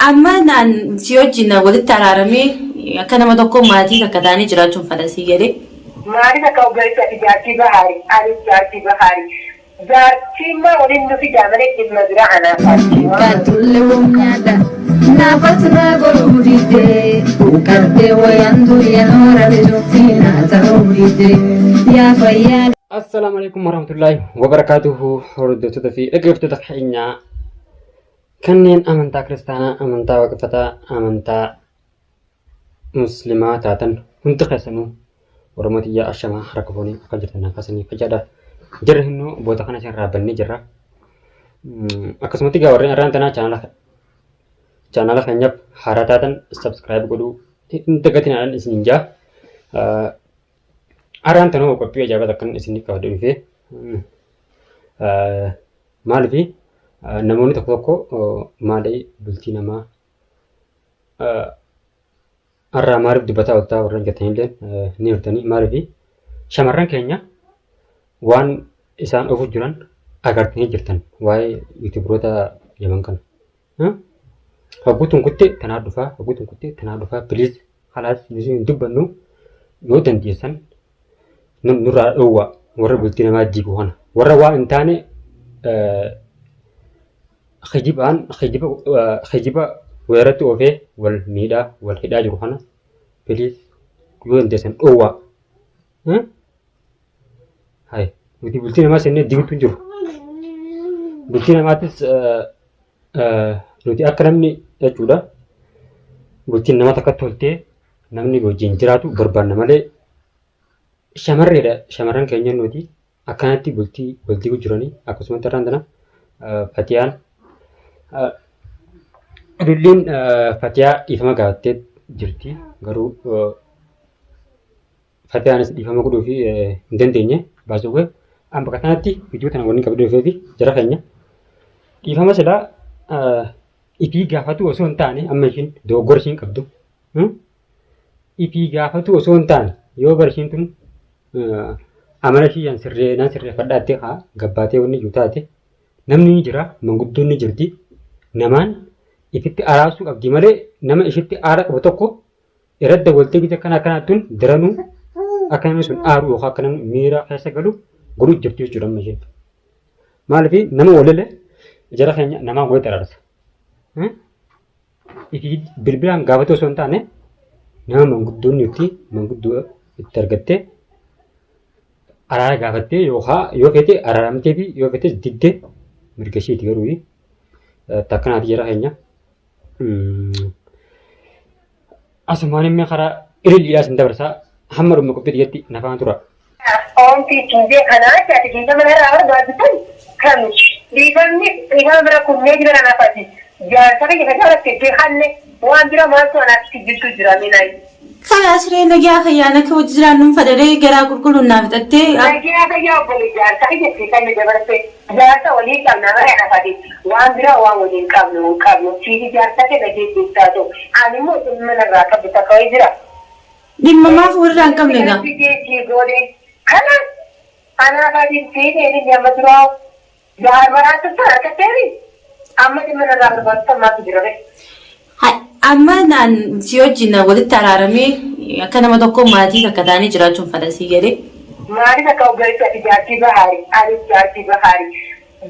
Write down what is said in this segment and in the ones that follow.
Amma naan si wajjin walitti araaramee akka nama tokko maatii takka taanee jiraachuun fedha sii galee. Maaliif akka obboleessi ati jaartii bahaari anis jaartii bahaari jaartiimmaa waliin nu fidaa malee dhimma biraa anaaf ati. Qaxxulle wom nyaadha naafatu naa godhuu didde huqqattee wayaan guyyaa noora cuftii naa ta'uu didde yaa fayyaa. Assalaamu alaikum warahmatullaahi wabarakaatuhu hordoftoota fi dhaggeeffattoota keenyaa Kanneen amantaa kiristaanaa, amantaa waaqeffataa, amantaa muslimaa taatan hundi keessanuu Oromoo tiyyaa ashamaa harka fuunee akka jirtan naaf isiniif fayyada. Jirra hinnoo boota kana isin raabbannee jirra. Akkasumatti egaa warreen arraan tanaa chaanala chaanala keenyaaf haaraa taatan subscribe godhuu hin dagatinaadhaan isiniin jaa. Arraan tanoo qophii ajaa'ibaa takkan isiniif qabadhe dhufee. Maaliif namoonni tokko tokko maali bultii namaa har'aa maaliif dubbataa ooltaa warreen jettanillee ni jirtanii maaliif shamarran keenya waan isaan ofu jiran agartanii jirtan waa'ee yuutuubaroota yaman kana. Hogguu tun kutte tanaa dhufaa hogguu tun kutte tanaa dhufaa piliis kalaas nuti hin dubbannu yoo dandeessan nurraa dhoowwa warra bultii namaa diigu kana warra waa hin taane kijibaan kijiba kijiba weerratti oofee wal miidhaa wal hidhaa jiru kana piliis yoo dandeessan dhoowwa. Hay nuti bultii namaa seennee diiguutu hin jiru. Bultii namaattis nuti akka namni jechuudha bultiin nama takka toltee namni wajjin jiraatu barbaanna malee shamarreedha shamarran keenya nuti akkanatti bultii wal diiguu jiranii akkasumatti irraan tana fatiyaan ililliin fatiyaa dhiifama gaafattee jirti garuu Fatiyaanis dhiifama godhuufi hin dandeenye baasuuwwe. An bakka kanatti viidiyoo tana wanni qabdee dhufeefi jara keenya dhiifama silaa ifii gaafatu osoo hin taane amma ishiin dogoggora ishiin qabdu. Ifii gaafatu osoo hin taane yoo bara ishiin tun amala ishii yan sirree nan sirreeffadhaa jettee haa gabbaatee wanni iyyuu taate namni ni jira manguddoon ni jirti namaan ifitti araarsuu qabdi malee nama ishitti aara qabu tokko irratti dabaltee gita akkana akkanaa tun daranuu akka namni sun aaru yookaan akka namni miira keessa galu godhuu jirti jechuudha amma isheen. Maaliif nama walile jara keenya namaa walitti araarsa. Ifi bilbilaan gaafatu osoo hin taane nama manguddoonni itti manguddoo itti argattee araara gaafattee yookaan yoo feete araaramtee fi yoo feetes diddee mirga isheeti garuu takkanaati jara keenya. Asumaan immoo karaa ililliidhaa isin dabarsaa hamma dhuma qophii tiyyatti na faana tura. Oomtii ittiin kanaa ati dhiifama narraa barbaaddu san kami dhiifamni dhiifama bira kunnee jira nanaaf ati jaarsa kiyya ka jaalatte itti hanne waan bira maaltu anaaf itti jirtu jira minai. Kalaas ree nagaa fayyaan akka wajji jiraannuun fadharee garaa qulqulluun naa fixattee. Nagaa fayyaa obbolee jaarsa kiyya itti kanne dabarse Jaarsa walii qabna malee anaf ati waan biraa waan waliin qabnu hin qabnu siifi jaarsa kee dhageettiif taatu ani immoo dhimma narraa qabdu takka wayii jira. Dhimma maaf walirraa hin qabne egaa. Fidee sii goone kana anaaf ati siifi inni amma duraa jaar maraatu san argatteemi amma dhimma narraa barbaadu san maaltu jira ree. Amma naan si wajjin walitti araaramee akka nama tokko maatii takka taanee jiraachuun fedha sii galee. Maaliif akka obboleessi ati jaartii bahaari anis jaartii bahaari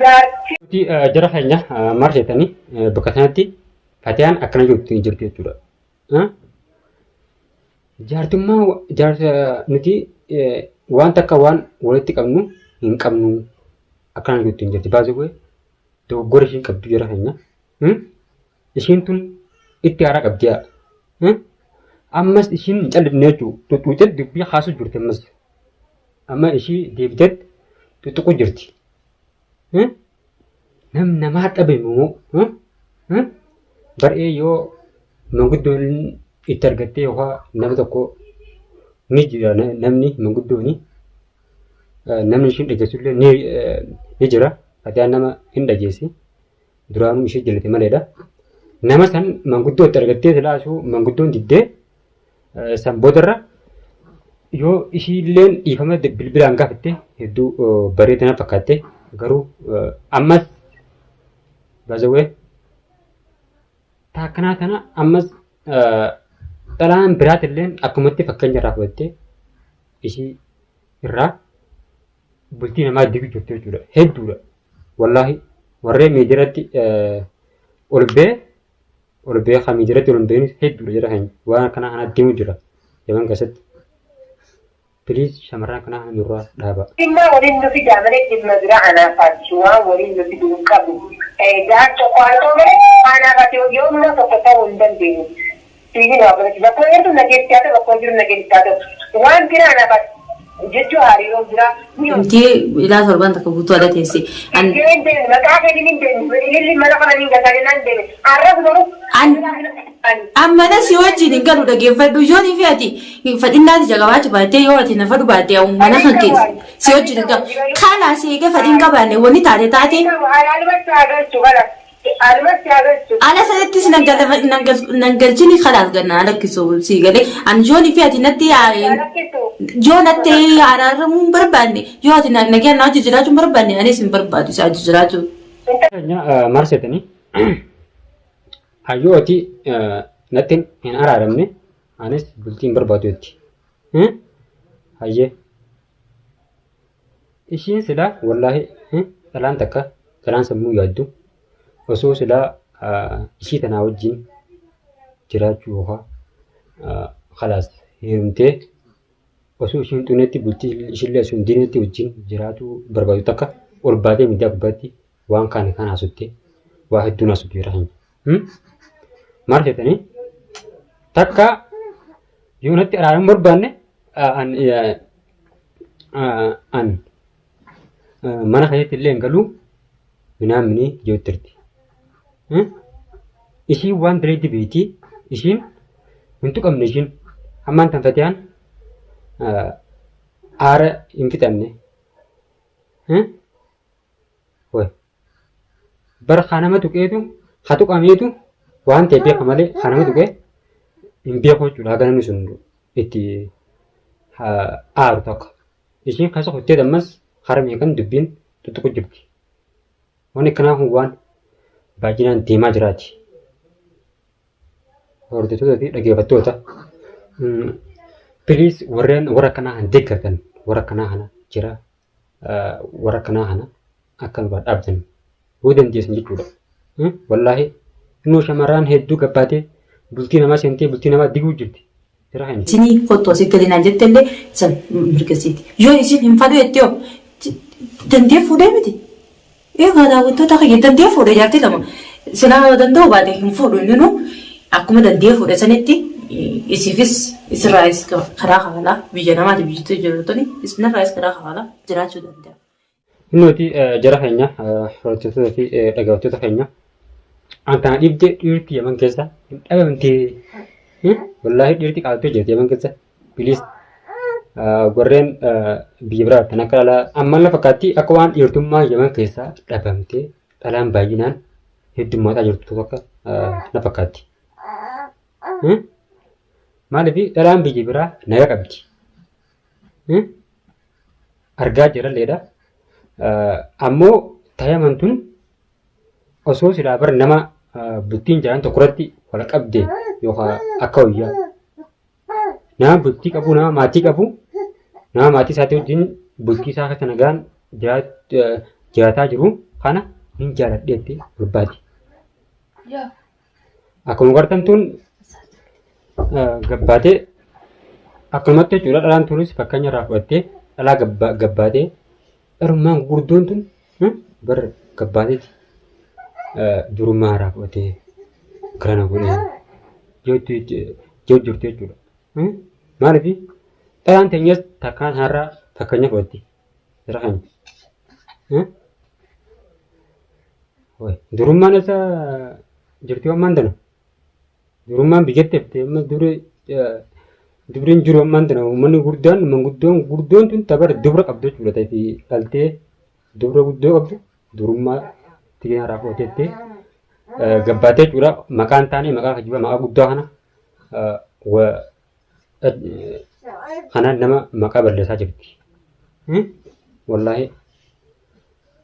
jaartii. Nuti jara keenya maal jettanii bakka kanatti fatiyaan akkana jirtu hin jirtu jechuudha. Jaartummaa jaarsa nuti waan takka waan walitti qabnu hin qabnu akkana jirtu hin jirti. Baasii dogoggora ishiin qabdu jara keenya. Ishiin tun itti aaraa qabdi yaa. Ammas ishiin hin callifne jechuudha. Tuttuutee dubbii kaasuu jirti ammas. Amma ishii deebiteet tuttuquu jirti. Nam namaa dhabe moo? Bar'ee yoo manguddoon itti argattee yookaan nama tokko ni jira namni manguddooni namni ishiin dhageessullee ni jira. Fataan nama hin dhageessi. Duraanuu ishee jalate maleedha. Nama san manguddoo itti argattee silaasuu manguddoon diddee san boodarra yoo ishiilleen dhiifama bilbilaan gaafatte hedduu bareeda na fakkaatte garuu ammas bazawee Taakkanaa tana ammas dhalaan biraatilleen akkumatti fakkeenya irraa fudhattee ishii irraa bultii namaa diiguu jirtu jechuudha. Hedduudha. Wallaahi warreen miidiyaatti ol bee ol bee kan miidiyaatti ol hin beeknis hedduudha jara keenya. Waan akkanaa kana deemu jira yaman keessatti. Please shamarran akkanaa kana nurraa dhaaba. Dhimma waliin nu fidaa malee dhimma biraa anaaf ati waan waliin nu fidu hin qabu. Jaar tokko haa ta'u malee anaaf ati yoommoo tokko ta'uu hin dandeenyu. Siifin waa godhachu. Bakkuma jirtu nageetti haa ta'u bakkuma jiru nageetti haa ta'u. Waan biraa anaaf ati jechuu hariiroo biraa ni Intii ilaa torban takka guutuu ala teesse. An Iddoo hin deemne maqaa keetiin hin deemne ililli mana kana hin galtaa jennaan deeme. Arras garuu An An mana si wajjin hin galu dhageeffadhu yoo fi ati fadhinnaati ija qabaachu baattee yoo ati na fadhu baatte mana kan keessa si wajjin hin galu. Kalaas eega fadhin qabaanne wanni taate taate ala sanattis nan galchini kalaas ganna lakkisu si galee an yoo fi ati natti yoo natti araaramuu hin barbaanne yoo ati nagaan na wajjin jiraachuu hin barbaanne anis hin barbaadu isa wajjin jiraachuu. Maal seetanii? Hayyuu ati natti hin araaramne anis bultii hin barbaadu jetti. Hayyee. Ishiin silaa wallaahi dhalaan takka dhalaan sammuu yaaddu osoo silaa ishii tanaa wajjin jiraachuu yookaan kalaas heerumtee osoo ishiin xunetti bultii ishillee osoo hin diinetti wajjin jiraatuu barbaadu takka ol baatee miidiyaa gubbaatti waan kaane kan haasofte waa hedduun haasofte jira keenya. Maal jettanii takka yoo natti araaramuu barbaanne an mana keessatti illee hin galuu minaan minii jeettirti. Ishiin waan direetti beekti ishiin hin tuqamne ishiin ammaan tan fatiyaan aara hin fixanne. Way. Bar haa nama tuqeetu haa tuqameetu waan ta'e beeka malee haa nama tuqee hin beeku jechuudha. Haga namni sun itti aaru takka. Ishiin keessa kuttee ammas hara meeqan dubbiin tuttuqu jirti. Wanni akkanaa kun waan baay'inaan deemaa jiraati. Hordoftoota fi dhaggeeffattoota please warreen warra akkanaa kan deeggartan warra akkanaa kana jira warra akkanaa kana akka nurraa dhaabdan yoo dandeessan jechuudha. Wallaahi innoo shamarraan hedduu gabbaatee bultii namaa seentee bultii namaa diguu jirti. Jira keenya. Isinii kottu asii gadi naan jette illee san mirga isiiti. Yoo isin hin fadhu jettee hoo dandee fuudhee miti. Egaa daawwattoota kiyya dandee fuudhe jaartii lama silaa yoo danda'u baate hin fuudhu inninu akkuma dandee fuudhe sanitti isiifis isirraayis karaa kafalaa biyya namaati biyyattii jiru tuni isinirraayis karaa kafalaa jiraachuu danda'a. Nuti jara keenya hordoftoota fi dhaggeeffattoota keenya an kana dhibde dhiirti yaman keessa hin dhabamte. Wallaahi dhiirti qaaltee jirti yaman keessa. Bilis warreen biyya biraa tan akka dhalaa amma lafa fakkaatti akka waan dhiirtummaa yaman keessaa dhabamtee dhalaan baay'inaan heddummaataa jirtu tokko na fakkaatti. Maaliif dhalaan biyya biraa naga qabdi. Argaa jiralleedha. Ammoo tayaman tun osoo silaa bar nama bultiin jedhan tokkorratti wal qabde yookaan akka wayyaa Nama bultii qabu, nama maatii qabu, nama maatii isaatii wajjin bultii isaa keessa nagaan jiraataa jiru kana hin jaaladheetti barbaadi. Akkuma gartan tun gabbaatee akkanumatti jechuudha dhalaan tunis fakkeenya irraa fudhattee dhalaa gabbaatee dharummaan gurguddoon tun bar gabbaateeti durummaa irraa fudhatee garana godhee jirtu jechuudha. Maaliif dhalaan teenyas takkaan har'aa fakkeenya fudhatti. Jara keenya. Durummaan isa jirti ammaan tana. Durummaan biyyatti hafte amma duri dubriin jiru ammaan tana uummanni guddaan manguddoon gurguddoon tun tabara dubra qabdu jechuudha ta'efi dhaltee dubra guddoo qabdu durummaa tiginaa irraa fudhateetti gabbaatee jechuudha maqaan taane maqaa kijibaa maqaa guddaa kana kana nama maqaa balleessaa jirti. Wallaahi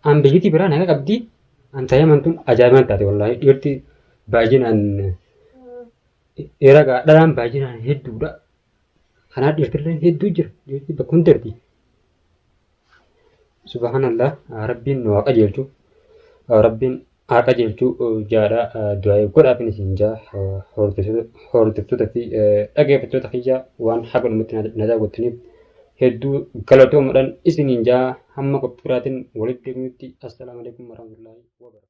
an biyyitii biraa naga qabdi an tayaman tun ajaa'ibaan taate wallaahi dhiirti baay'inaan Eragaa dhalaan baay'inaan hedduudha. Kanaa dhiirtillee hedduu jira. Dhiirti bakka hunda jirti. Subhaanallah, Rabbiin nu haa qajeelchu. Rabbiin haa qajeelchu jaadha, du'aa godhaafin isin jaa. Hordoftoota fi dhaggeeffattoota kiyya, waan haga dhumatti na daawwattaniif hedduu galatoomuudhaan isiniin jaa. Hamma qophii biraatiin walitti deebinutti, assalaamu alaikum warahmatullahi wabarakatuh.